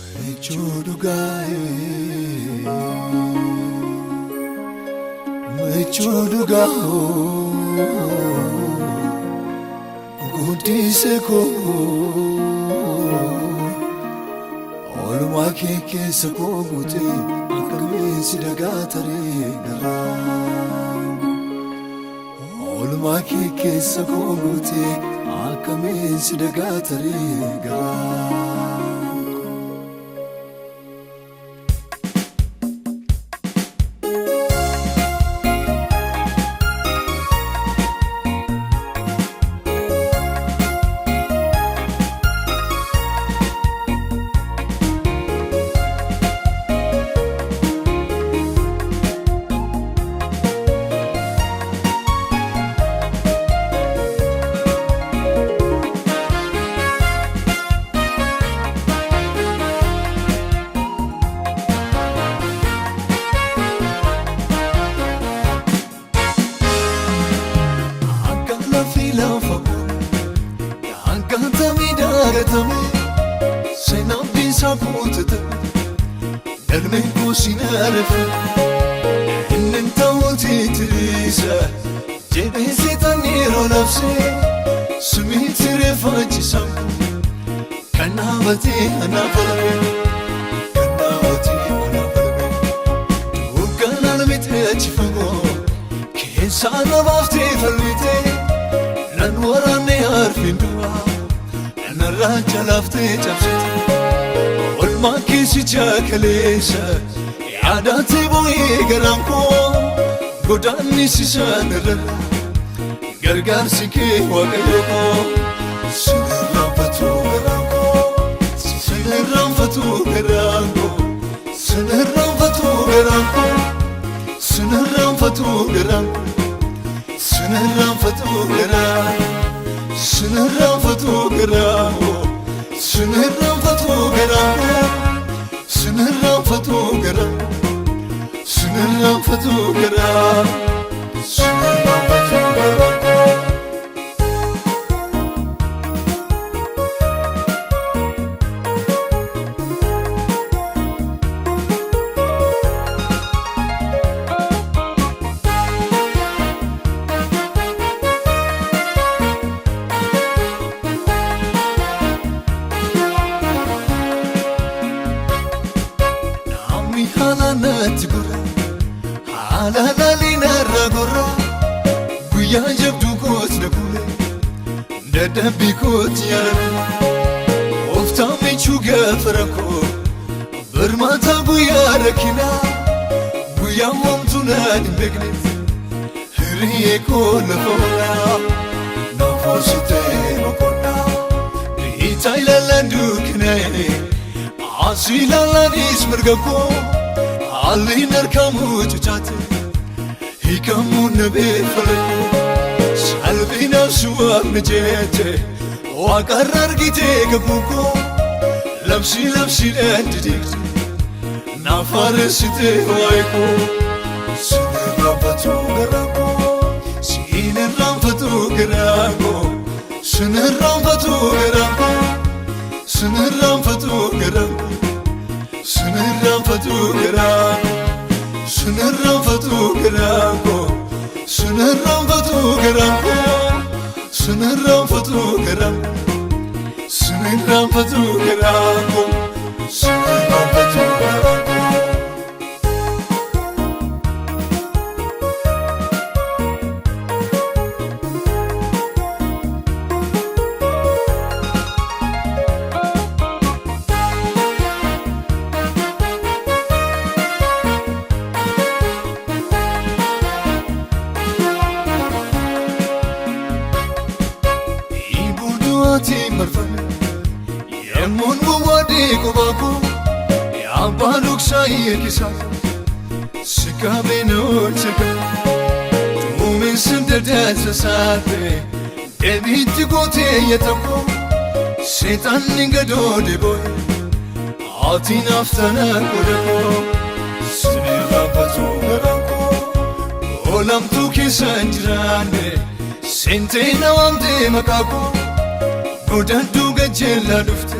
Michuu dhugaa'ee, michuu dhugaa'oo, guddise koo, oolmaa kee keessa koo guutee akkamiin si dagaa taree garaa. Oolmaa kee keessa koo guutee akkamiin si dagaa taree garaa. Akka lafti lafa Akkaatami daagatame seenaan bisaa kuutatame galmeen kuusin arafe inni ta'uuti tiriisa jedhee seetaan yeroo labsee sumiitti reeffachiisa kan dhaabatee anaaf falme, kan dhaabatee anaaf falme. Dukkanaan miti achi fagoo keessaa nabaaftee falmitee nan waraanne arfiin du'a narraa jalaaftee cabsite. Olmaa keessi jaakaleessa yaadaatee bo'ee garaan koo godaannis isaan irra gargaarsi kee, Waaqayyo koo, sin irraanfatu garaan koo, sin irraanfatu garaan koo, sin irraanfatu garaan koo, sin irraanfatu garaan koo, sin irraanfatu garaan, sin irraanfatu garaan koo, sin irraanfatu garaan koo, sin irraanfatu garaan, sin irraanfatu garaan, sin irraanfatu garaan koo. Namni haala natti gora, haala laalii narra gora, guyyaa jabduu kooti na kuule, dadhabbii kooti yaadame, gooftaan michuu gaafa rakkoo, birmaata guyyaa rakkinaa, guyyaa homtuu naan hin beekne, hiriyee koo lafa onaa naaf hoositee boqonnaa. Dhiitaa ilaalaan dukkanaa'e, asii ilaalaanis mirga koo, haalli harkamuu cucaate, hiikamuu nabee falakoo, salphinaaf suwaafne jette, waaqarra argitee kakuu koo, labsii labsiidhaan didiigte, naaf haaressitee waa'ee koo. Sin irraanfatu garaa koo, sin irraanfatu garaa koo, sin irraanfatu garaa koo, sin irraanfatu garaa koo, sin irraanfatu garaa koo, sin irraanfatu garaa koo, sin irraanfatu garaa koo, sin irraanfatu garaa, sin irraanfatu garaa koo, sin irraanfatu garaa koo. Dhiibuu du'aatiin marfame yemmuun wawwaadhee kophaa koo, abbaa dhoksaa hiikisa si qabee na oolchaka, duumessa dadaansa saate deebiitti gootee yatakoo, seexanni gadoode boo'e, ati naaf tanaa godha koo. Sin irraanfatu garaan koo, oolamtuu keessa hin jiraanne seentee na waamtee maqaa koo, godadduu gajjeellaa dhufte.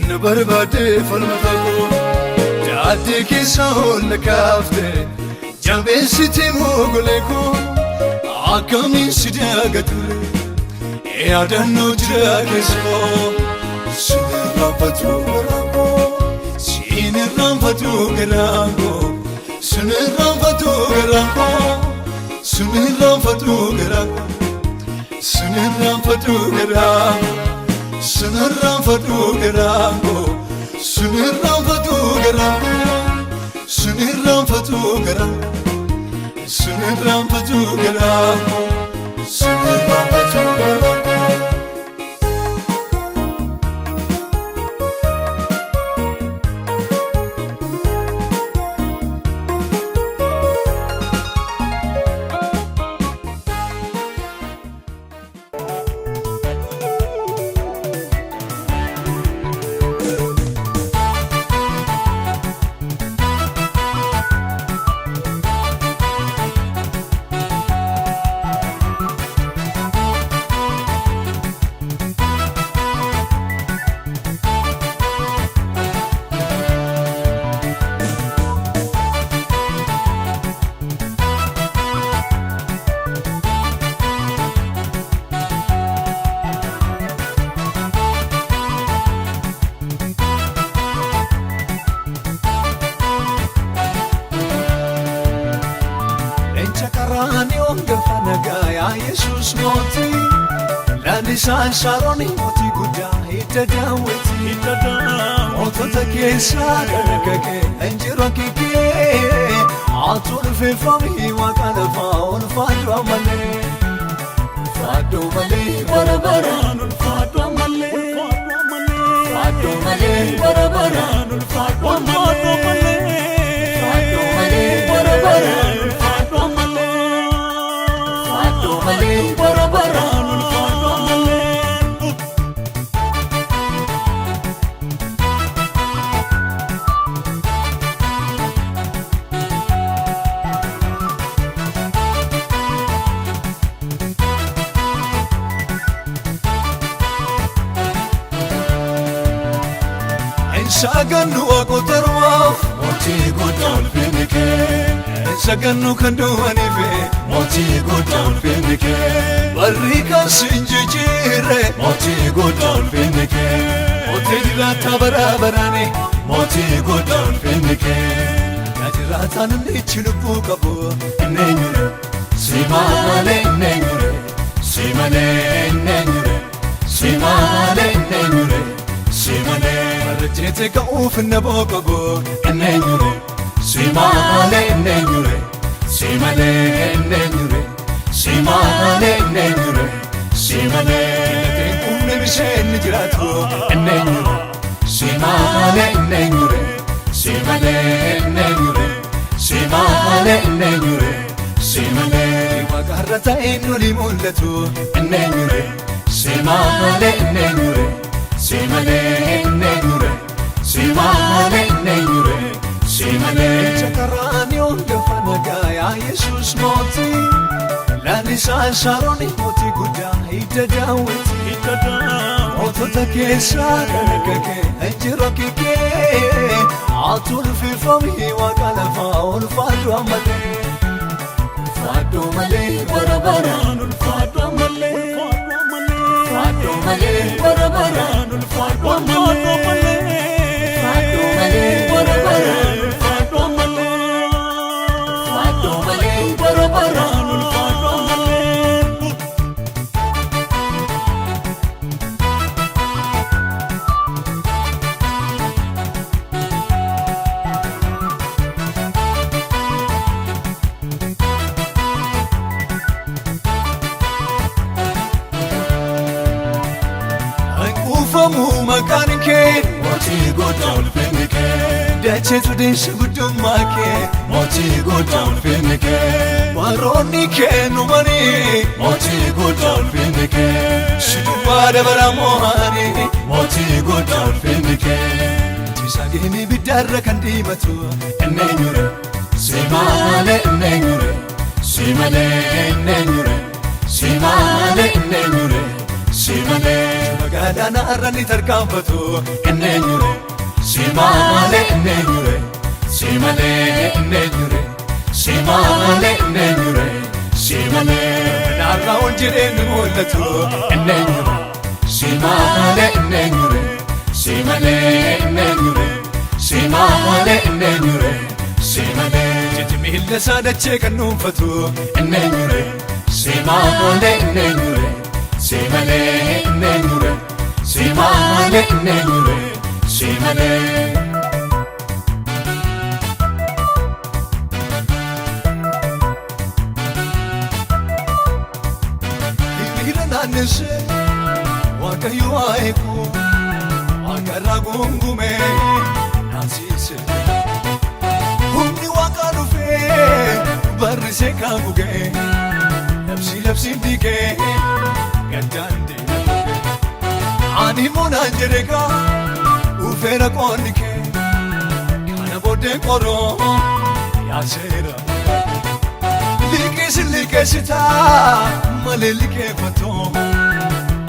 Na barbaadee falmata koo daandii keessa ol na kaafte jabeessitee mogolee koo akkamiin si dagature yaadannoo jira keessa koo sin irraanfatu garaan koo sin irraanfatu garaan koo sin irraanfatu garaan koo sin irraanfatu garaan koo sin irraanfatu garaan koo sin irraanfatu garaan koo sin irraanfatu garaan koo sin irraanfatu garaan koo sin irraanfatu garaan koo sin irraanfatu garaan koo. Leenca qaraaniyoon gafa nagaa yaa Yesuus mootii lalisaan Saaroon mootii guddaa hidda daawwiti mootota keessaa kan akka kee hin jiru akka kee ati ulfeeffamii waaqa lafaa ulfaadhu ammallee ulfaadhu malee bara baraan ulfaadhu ammallee ulfaadhu malee bara baraan ulfaadhu ammallee ulfaadhu malee bara baraan ulfaadhu ammallee ulfaadhu malee bara baraan ulfaadhu ammallee. Sagannu waaqota ormaaf mootii guddaa ulfinni kee. Sagannu kan du'aniif mootii guddaa ulfinni kee. Barri kan sin jijjiirre mootii guddaa ulfinni kee. Mootii jiraataa bara baraani mootii guddaa ulfinni kee. Yaa jiraataa namni ichi lubbuu qabu inni eenyure si malee inni eenyure si malee inni eenyure si malee inni eenyure si malee. Barreessite ka'uuf na boqogo inni eenyure si malee inni eenyure si malee inni eenyure si malee inni eenyure si malee. Gatiin humna bisheen ni jiraatu inni eenyure si malee inni eenyure si malee inni eenyure si malee inni eenyure si malee. Waaqarra ta'een olii mul'atu inni eenyure si malee inni eenyure si malee inni eenyure si malee inni eenyure si malee. Leenca qaraaniyoon gafa nagaa yaa Yesuus mootii lalisaan Saaroon mootii guddaa hidda daawwiti mootota keessaa kan akka kee hin jiru akka kee ati ulfeeffamii waaqa lafaa ulfaadhu ammallee ulfaadhu malee bara baraan ulfaadhu ammallee ulfaadhu malee bara baraan ulfaadhu ammallee ulfaadhu malee bara baraan ulfaadhu ammallee ulfaadhu malee bara baraan ulfaadhu ammallee. Kuufamu maqaan kee mootii guddaa ulfinni kee dacheetu deessi guddummaa kee mootii guddaa ulfinni kee baroonni kee numanii mootii guddaa ulfinni kee si dubbaa dabara mo'anii mootii guddaa ulfinni kee Tisaageen ibiddaarra kan diimatu inni eenyure si malee inni eenyure si malee inni eenyure si malee inni eenyure si malee. Galaana irra ni tarkaanfatu inni eenyure si malee inni eenyure si malee inni eenyure si malee inni eenyure si malee naarraa ol jedhee ni mul'atu inni eenyure si malee inni eenyure si malee inni eenyure si malee inni eenyure si malee jechi miila isaa dachee kan dhuunfatu inni eenyure si malee inni eenyure si malee inni eenyure si malee inni eenyure si malee. Hiriira naannessee Waaqayyo waa'ee koo waaqarraa gungumee naasise. Humni waaqaa dhufee barrisee kaabugee labsii labsiin diigee gaddaan deema gugee. Ani moonaan jedhe gaa dhufeera qoonni kee kana booddee qoroo yaaseera. Liqeessi liqeessitaa malee liqeeffatoo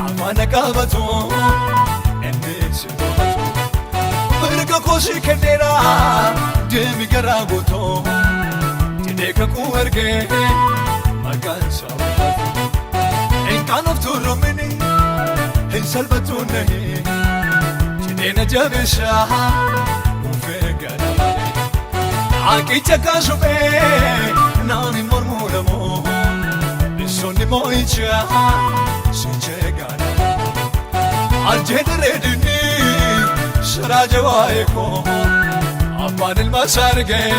afaan qabatoo inni si to'atu. Mirga koo si kenneera deemi garaa guutoo jedhee kakuu ergee maqaan isaa ulfaatu. Hin qaanoftu rommini hin salphatu nahi jedhee na jabeessaa dhufee gara malee. Aqicha kaasumee naan hin mormuu lamoo bisoonni moo'ichaa sichee gaana. Arjee dinni siraaja waa'ee koo abbaan ilma isaa argee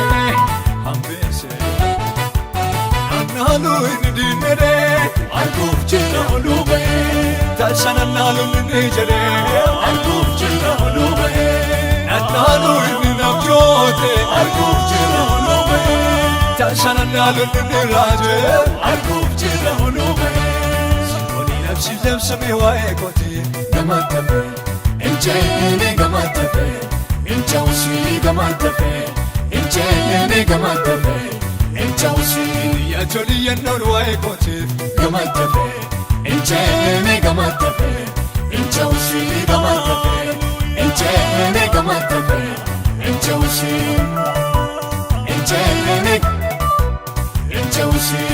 hambise. Naannaaluu inni diinedee arguuf jira oluu ba'ee taasisan nannaaluu inni jedhee arguuf jira oluu ba'ee naannaaluu inni nabjoote arguuf jira oluu ba'ee taasisan nannaaluu inni raajee arguuf jira oluu ba'ee. Simboonii labsi labsamee waa'ee kooti Gamattafe, injeene gamattafe, inchawsi gamattafe, injeene gamattafe, inchawsi yaa tolii yennoon waa'ee kootiif gamattafe, injeene gamattafe, inchawsi gamattafe, injeene gamattafe, inchawsi, injeene, inchawsi.